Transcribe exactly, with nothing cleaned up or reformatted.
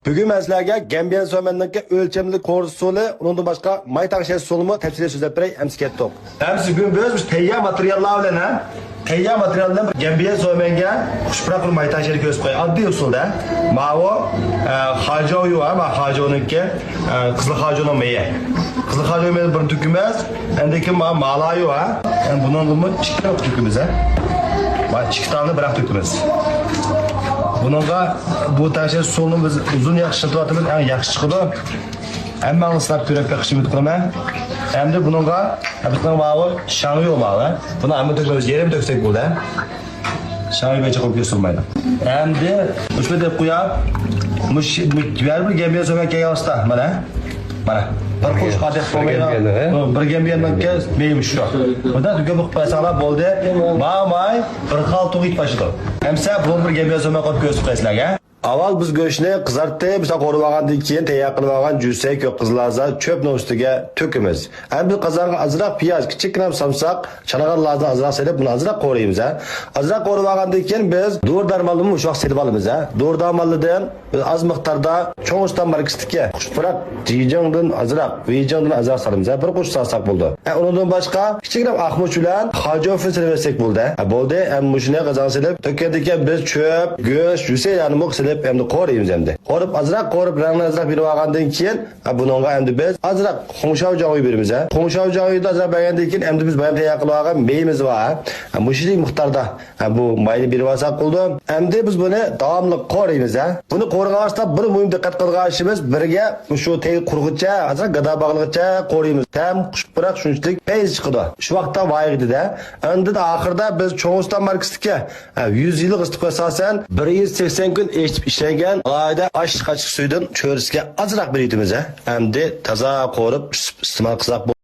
بۈگۈن مەن سىلەرگە گەمبىيەن سومەننىڭكى ئۆلچەملىك قورۇسا ئۇسۇلى، ئۇنىڭدىن باشقا ماي تەڭشەش ئۇسۇلىمۇ تەپسىلىي سۆزلەپ بېرەي، ئەمسە كەتتۇق. ئەمسە بۈگۈن بىز مۇشۇ تەييار ماتېرىياللار بىلەن، ھە؟ تەييار ماتېرىيال بىلەن گەمبىيەن سومەنگە خۇش پۇراق بىر ماي تەڭشەيلى كۆرسىتىپ قوياي. ئاددىي ئۇسۇلدا. ماۋۇ، ئە، خاجويۇ، ھە، ما خاجونىڭكى، ئە، قىزىل خاجونىڭ مېيى. قىزىل خاجۇ مېيىنى بىرنى تۆكىمىز. ئاندىن كېيىن ما-، مالايۇ، ھە. ئەمدى بۇنىڭدىنمۇ ئىككى تال تۆكىمىز، ھە. ما ئىككى تالنى بىراق تۆكىمىز. بۇنىڭغا بۇ تەڭشەش ئۇسۇلىنى بىز ئۇزۇن ياخشى ئىشلىتىۋاتىمىز، ئەڭ ياخشى چىقىدۇ. ھەممىڭلار سىناپ كۆرۈپ بېقىشنى ئۈمىد قىلىمەن. ئەمدى بۇنىڭغا، بىزنىڭ ماۋۇ شاڭيۇ ماۋۇ، ھە. بۇنى ھەممە تۆكمەيمىز، يېرىم تۆكسەك بولدى، ھە. شاڭيۇ بەك چوقۇم كۆز سۇنمايدۇ. ئەمدى مۇشۇنى دەپ قوياپ، مۇش-، مۇ-، بەرىبىر گەمبىيەن سومەن كەلگەن ۋاسىتە، مانا. مانا. بىر قوش قادەك بىر بولمايدۇ. گەمبىيەن. بۇ بىر گەمبىيەننىڭكى مېيى شۇ. بۇندا تۈگەپ قويساڭلار بولدى. ماڭماي، بىر خال تۇغۇت باشلىدى. ئەمسە بۇ بىر گەمبىيەن سومەن قىلىپ كۆرسىتىپ قويسىلەرگە. ئاۋۋال بىز گۆشنى قىزارتىپ، مىسال قورۇپ ئالغاندىن كېيىن، تەييار قىلىپ ئالغان جۈسەك، كۆك قىزىل لازا، چۆپنىڭ ئۈستىگە تۆكىمىز. ئەمدى بىز قازانغا ئازراق پىياز، كىچىككىنە سامساق، چانغان لازىنى ئازراق سېلىپ، بۇنى ئازراق قورۇيمىز، ھە. ئازراق قورۇپ ئالغاندىن كېيىن، بىز دورا دەرمانلىرىنى مۇشۇ ۋاقىت سېلىپ ئالىمىز، ھە. دورا دەرمانلىرىدىن بىز ئاز مىقداردا چوڭ ئۇستا ماركىسىدىكى خۇش پۇراق، جىجىڭدىن ئازراق، ۋېيجىڭدىن ئازراق سالىمىز، ھە. بىر قوشۇق سالساق بولىدۇ. ھە، ئۇنىڭدىن باشقا، كىچىككىنە ئاقمۇچ بىلەن خاجۇفىن سېلىۋەتسەك بولدى. ھە، بولدى. ھەم مۇشۇنى قازانغا سېلىپ، تۆككەندىن كېيىن بىز چۆپ، گۆش، يۈسەيلەرنىمۇ سېلىپ، ئەمدى قورۇيمىز ئەمدى. قورۇپ، ئازراق قورۇپ، رەڭنى ئازراق بېرىپ ئالغاندىن كېيىن، ھە، بۇنىڭغا ئەمدى بىز ئازراق خۇڭشاۋ جاڭيۇ بېرىمىز، ھە. خۇڭشاۋ جاڭيۇنى ئازراق بەرگەندىن كېيىن، ئەمدى بىز بايام تەييار قىلىپ ئالغان مېيىمىز بار، ھە. ھە، مۇشۇنچىلىك مىقداردا، ھە، بۇ ماينى بېرىپ ئالساق بولىدۇ. ئەمدى بىز بۇنى داۋاملىق قورۇيمىز، ھە. بۇنى قورۇغان ۋاسىتە بىر مۇھىم دىققەت قىلىدىغان ئىشىمىز، بىرگە مۇشۇ تەي قۇرۇغۇچە، ھازىر گادا باغلىغۇچە قورۇيمىز. ھەم خۇش پۇراق شۇنچىلىك پەيز چىقىدۇ. شۇ ۋاقىتتا ۋايىغىدە. ئاندىن ئاخىرىدا بىز چوڭ ئۇستا ماركىسىدىكى، ھە، يۈز يىللىق ئىستىقبال ئاساسەن، بىر يۈز سەكسەن كۈن ئېچىپ ئىشلەنگەن ئالاھىدە ئاچچىق ئاچچىق سۈيىدىن چۆرىسىگە ئازراق بېرىۋېتىمىز، ھە. ئەمدى تازا قورۇپ ئىستېمال قىلساق